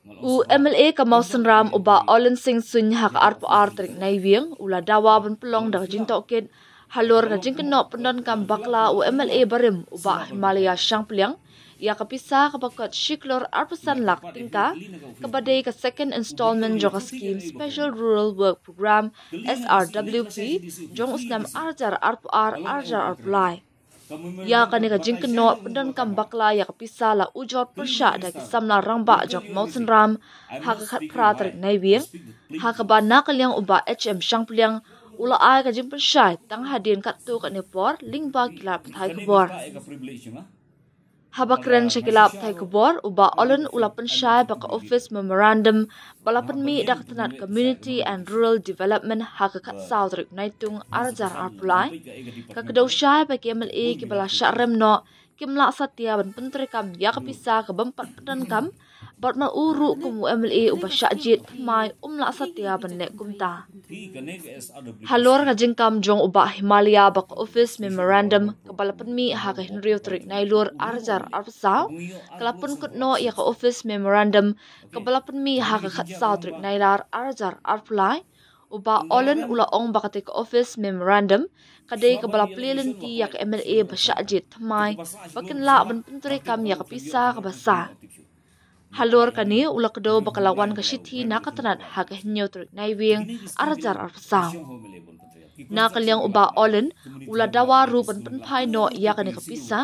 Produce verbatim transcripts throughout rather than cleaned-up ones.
U M L A ka Mawsynram u Bah Olin Singh Suin ha ka arphew ar tarik Naiwieng u la dawa ban pynlong da ka jingtohkit halor ka jingkynnoh pyndonkam bakla u M L A barim u Bah Himalaya Shangpliang ïa ka pisa kaba kot shi klur arphew san lak tyngka, kaba dei ka second installment jong ka skim Special Rural Work Programme, S R W P, jong u snem ar hajar arphew ar, ar hajar arphew lai. Ïa kane ka jingkynnoh pyndonkam bakla ïa ka pisa la ujor pyrshah da ki samla rangbah jong ka Mawsynram ha ka khatphra tarik Naiwieng, ha kaba na ka liang u Bah H M Shangpliang u la ai ka jingpynshai tang hadien katto katne por lyngba ki lad pathai khubor. Haba kren sha ki lad pathai khubor, u Bah Olin u la pynshai ba ka office memorandum ba la pynmih da ka tnat Community and Rural Development ha ka khatsaw tarik Naitung ar hajar arphew lai ka kdew shai ba ki M L A kiba la shah rem noh kim lah satia ban pyntreikam ïa ka pisa ka bym pat pyndonkam, bad ma u ruh kum u M L A uba shah jied thymmai um lah satia ban leh kumta. Halor ka jingkam jong u Bah Himalaya ba ka office memorandum kaba la pynmih ha ka hynriew tarik Nailur ar hajar arphew saw ka la pynkut noh ïa ka office memorandum kaba la pynmih ha ka khatsaw tarik Nailar ar hajar arphew lai, u Bah Olin u la ong ba katei ka office memorandum ka dei kaba la plie lynti ïa ka M L A ba shah jied thymmai ba kin lah ban pyntreikam ïa ka pisa kaba sah. Halor kane u la kdew ba ka la wan ka shithi na ka tnat ha ka hynñiew tarik Naiwieng ar hajar arphew saw. Na ka liang u Bah Olin u la dawa ruh ban pynphai noh ïa kane ka pisa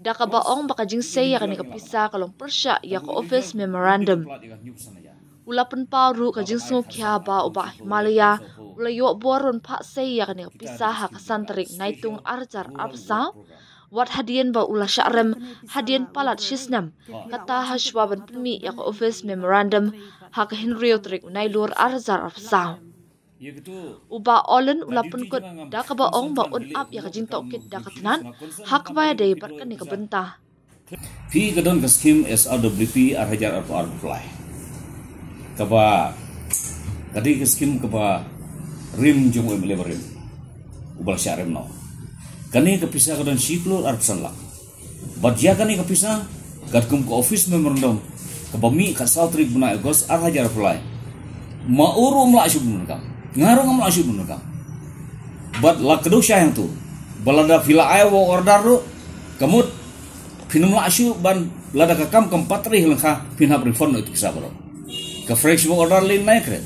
da kaba ong ba ka jingsei ïa kane ka pisa ka long pyrshah ïa ka office memorandum. U la pynpaw ruh ka jingsngewkhia ba u Bah Himalaya u la ïoh bor ban phah sei ïa kane ka pisa ha ka san tarik Naitung ar hajar arphew saw, wat hadien ba u la shah rem hadien palat shi snem, kata ha shuwa ban pynmih ïa ka office memorandum ha ka hynriew tarik u Nailur ar hajar arphew saw. U Bah Olin u la pynkut da kaba ong ba un ap ïa ka jingtohkit da ka tnat ha kaba ïadei bad kane ka bynta. Phi, ka don ka skim S R W P ar hajar arphew ar arphew lai, kaba ka dei ka skim kaba rim jong u M L A barim uba la shah rem noh. Kane ka pisa ka don shi klur arphew san lak. Bad ïa kane ka pisa katkum ka office memorandum kaba mih khatsaw tarik bnai August ar hajar arphew lai, ma u ruh um lah shuh ban pyndonkam, nga ruh ngam lah shuh ban pyndonkam. Bad la kdew shai hangto ba lada phi la ai work order ruh, ka mut phin ym lah shuh ban, lada ka kam kam pat trei lyngkha, phin hap refund noh ïa ka pisa baroh. Ka fresh work order lei nai kren.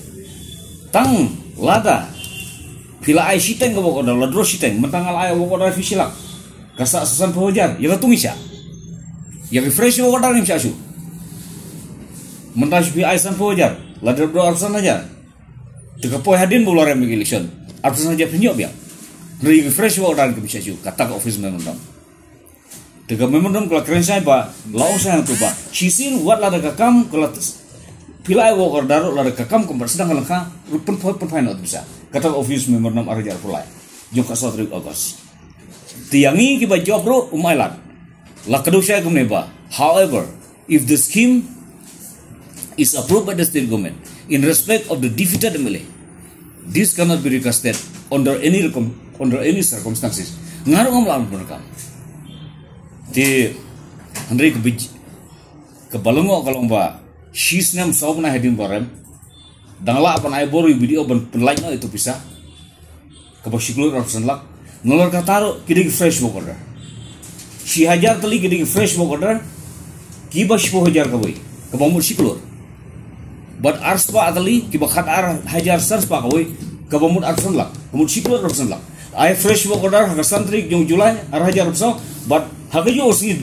Tang lada phi la ai shiteng ka work order, la draw shiteng, mynta nga la ai work order phi shi lak, ka sah sa sanphew hajar, ïa kato ngi shah. Ïa ki fresh work order ngim shah shuh. Mynta shu phi ai sanphew hajar, la draw arphew san hajar. Te ka poi hadien ba u la rem ïa ka election, arphew san hajar phin ïoh biang. Hynrei ïa ki fresh work order ngim shah shuh, kata ka office memorandum. Te ka memorandum ka la kren shai ba, la ong shai hangto ba shisien wat lada ka kam ka la, phi la ai work order, lada ka kam kam pat sdang lyngkha ruh, pynphai, pynphai noh ïa ka pisa. Kata ka office memorandum ar hajar arphew lai jong ka khatsaw tarik August. Te ïa ngi kiba jop ruh um ailad. La kdew shai kumne ba, however, if the scheme is approved by the state government in respect of the defeated M L A, this cannot be recasted under any recom-, under any circumstances. Nga ruh ngam lah ban pyndonkam. Te hynrei ka bij-, kaba lyngngoh ka long ba shi snem saw bnai hadien ba rem, dang lah ban ai bor ïa u B D O ban pynlait noh ïa uto u pisa kaba shi klur arphew san lak. Nalor kata ruh ki dei ki fresh work order. Shi hajar tylli ki dei ki fresh work order, kiba shiphew hajar kawei, kaba mut shi klur. Bad arspah tylli kiba khat ar hajar san spah kawei, kaba mut arphew san lak, ka mut shi klur arphew san lak. Ai fresh work order ha ka san tarik jong July ar hajar arphew saw, bad ha kajuh ka sngi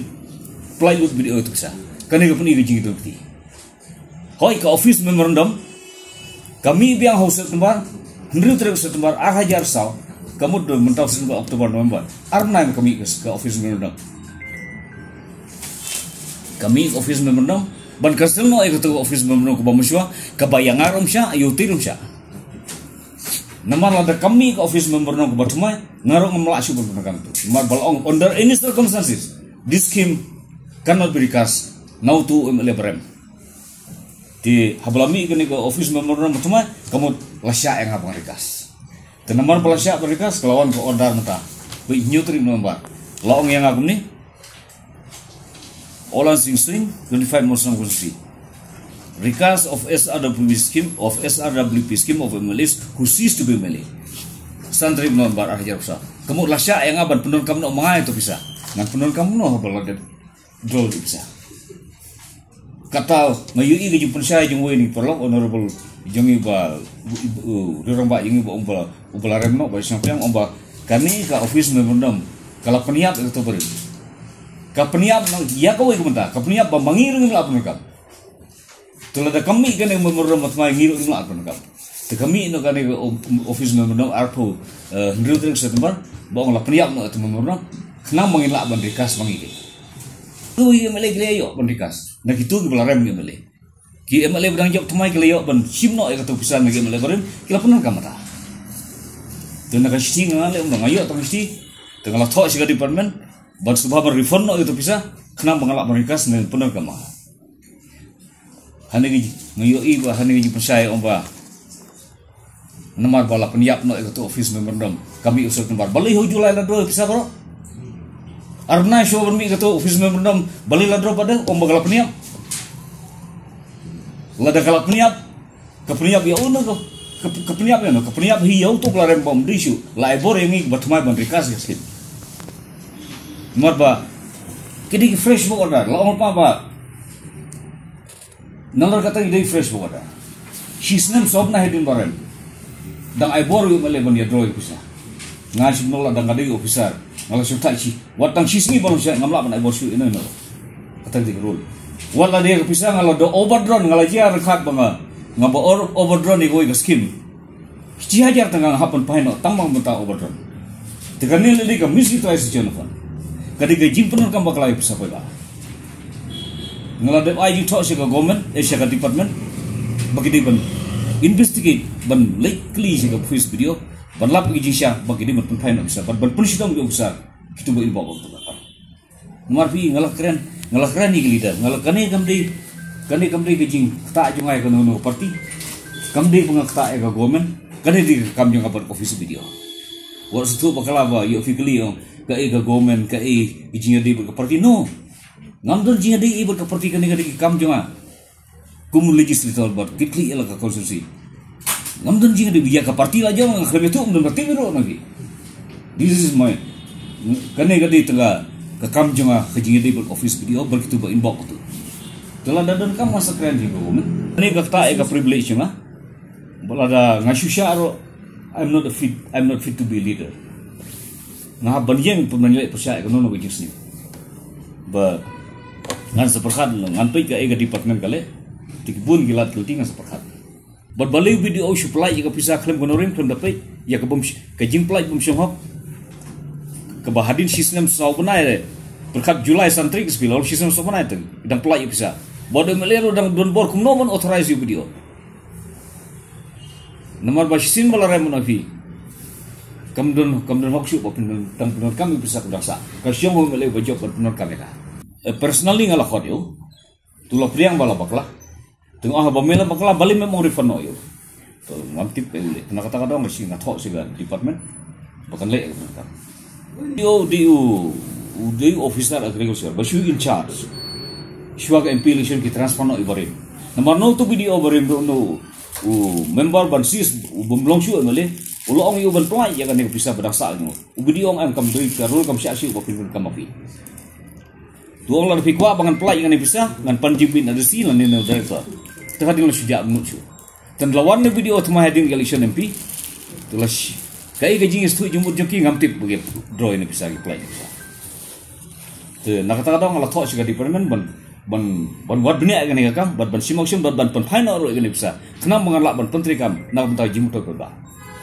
pynlait lut ïa uto u pisa. Kane ka pyni ka jingïathuh kti. Hooid, ka office memorandum ka mih biang ha u September, hynriew tarik September ar hajar saw, ka mut mynta u September, October, November, ar bnai ka mih ka office memorandum. Ka mih ka office memorandum, ban cancel noh ïa kato ka office memorandum kaba mynshuwa, kaba ïa nga ruh ym shah, ïa utai ruh ym shah. Namar lada ka mih ka office memorandum kaba thymmai, nga ruh ngam lah shuh ban pyndonkam. Namar ba la ong under any circumstances this scheme cannot be recast na uto u M L A ba rem. Te haba la mih kane ka office memorandum ba thymmai, ka mut la shah ïa nga ban recast. Te namar ba la shah ban recast, ka la wan ka order mynta, ba hynñiew tarik November. La ong ïa nga kumne, Olan Sing Sing, twenty-five Mawryngkneng constituency. Recast of S R W P scheme, of S R W P scheme of M L As who cease to be M L A. San tarik November ar hajar arphew saw. Ka mut la shah ïa nga ban pyndonkam noh ma nga ïa uto u pisa. Ngan pyndonkam noh haba la dep draw ïa uto u pisa. Kata nga ïohi ka jingpynshai jong uwei na ki paralok, Honorable jong ngi ba, u, u, u rangbah jong ngi ba, um ba, u ba la rem noh, ba shang pyrshang, um ba kane ka office memorandum ka la pynïap ïa kato barim. Ka pynïap noh ïa kawei ka mynta, ka pynïap ba ma ngi ruh ngim lah pyndonkam. Te lada kam mih kane ka memorandum, ma thymmai ngi ruh ngim lah pyndonkam. Te ka mih noh kane ka o-, office memorandum arphew, eh, hynriew tarik September, ba ong la pynïap noh ïa uto u memorandum, khnang ba ngin lah ban recast ma ngi. Te u M L A ki la ïoh ban recast na kito kiba la rem ïa u M L A. Ki M L A ba dang jop thymmai ki la ïoh ban shim noh ïa kato u pisa na ki M L A barim, ki la pyndonkam mynta. Te na ka shithi nga leh, nga ïoh tang shithi, te nga la thoh sha ka department ban sngewbha ban refund noh ïa kato u pisa, khnang ba nga lah ban recast ne pyndonkam ma nga. Hangne nga ïohi ba hangne ka jingpynshai, ong ba namar ba la pynïap noh ïa kato office memorandum, ka mih u September. Balei ha u July la draw ïa u pisa baroh? Ar bnai shuwa ban mih kato office memorandum, balei la draw pat de, ong ba ka la pynïap? Lada ka la pynïap, ka pynïap ïa uno ko, ka, ka pynïap ïa uno, ka pynïap hi ïa uto u ba la rem ba um dei shuh, la ai bor ïa ngi ba thymmai ban recast ïa ka scheme. Namar ba ki dei ki fresh work order, la ong pa ba nalor kata ki dei fresh work order. Shisnem saw bnai hadien ba rem, dang ai bor ïa u M L A ban ïa draw ïa u pisa. Nga shim noh la dang nga dei officer, nga la shim thait shi. Wat tang shisngi ba long sha ngam lah ban ai bor shuh ïa uno uno. Kata ka dei ka rule. Wat la dei ka pisa nga la da overdrawn, nga la jia ryngkat ba nga, nga ba over-, overdrawn ïa kawei ka scheme. Shi hajar tyngka nga hap ban pynphai noh tang ba nga mynta overdrawn. Te kane la dei ka misutilization of fund. Ka dei ka jingpyndonkam bakla ïa u pisa paidbah. Nga la dep ai jingthoh sha ka government, eh, sha ka department, ba ki dei ban investigate, ban leit kylli sha ka office B D O, ban lap ïa ki jingshisha, ba ki dei ban pynphai noh pisa, ban, ban pynshitom ïa u pisa, kito ba involve ha kato ka kam. Namar phi, nga la kren, nga la kren ïa ki leader, nga la, kane kam dei, kane kam dei ka jingktah jong nga ïa kano kano ka party. Kam dei ba nga ktah ïa ka government, kane dei ka kam jong nga bad office B D O. Wat sngewthuh bakla ba ïoh phi kylli, ong, kaei ka government, kaei ka jingïadei bad ka party. No. Ngam don jingïadei bad ka party, kane ka dei ka kam jong nga kum u legislator bad kitkhlieh ïa la ka constituency. Ngam don jingïadei, ïa ka party la jong nga khlem ïathuh, ngam don ba tip ruh na ki. This is my, kane ka dei tang ka kam jong nga, ka jingïadei bad office B D O bad kito ba involve kato. Te lada donkam nga sa kren hi ba, kane ka ktah ïa ka privilege jong nga. Ba lada nga shu shah ruh, I'm not a fit, I'm not fit to be a leader. Nga hap ban ïeng pynban ïaleh pyrshah ïa kano kano ka jingsniew. Ba ngan sa pyrkhat, ngan peit kaei ka department ka leh. Te ki bun ki lad ki lynti, ngan sa pyrkhat. Bad balei u B D O u shu pynlait ïa ka pisa khlem kano rim, khlem da peit ïa ka bym sh-, ka jingpynlait bym shong hok. Kaba hadien shisnem saw bnai re, pyrkhat July san tarik ka shu phi, la long shisnem saw bnai te dang pynlait ïa ka pisa. Bad u M L A ruh dang don bor, kumno ban authorize ïa u B D O? Namar ba shisien ba la rem na phi, kam don, kam don hok shuh ba pyndonkam ïa u pisa, ka dang sah. Ka shong u M L A ba jop ban pyndonkam ïa ka. Eh, personally nga la khot ïa u. To la pdiang ba la bakla. Te nga ong, haba me la bakla, balei mem ong refund noh ïa u? To ngam tip ei u leh. Na kata ka daw nga shu, nga thoh sha ka department ba kan leh ïa ka. Dei u, dei u, u dei u officer agriculture ba shu in charge. Shuwa ka M P election ki transfer noh ïa u barim. Namar uno uto u B D O barim ruh, uno u member ban sis, u bym long shuh u M L A, u la ong ïa u ban pynlait ïa kane ka pisa ba dang sah ïa u. U B D O u ong, em, kam dei, ka rule kam shah shuh ba phin pyndonkam ma phi. To ong, lada phi kwah ba ngan pynlait ïa kane ka pisa, ngan pan jingmut na D C lane na director. Te hadien la shu jah mut shuh. Te la wan na u B D O thymmai hadien ka election M P. Te la shi-, kaei ka jingïasyrdoh jingmut jong ki, ngam tip ba ki draw ïa kane ka pisa, ki pynlait ïa kane ka pisa. Te na kata ka daw nga la thoh sha ka department ban, ban, ban wad bniah ïa kane ka kam, ban, ban shim action, ban, ban pynphai noh ruh ïa kane ka pisa. Khnang ba ngan lah ban pyntreikam na ka bynta ka jingmyntoi paidbah.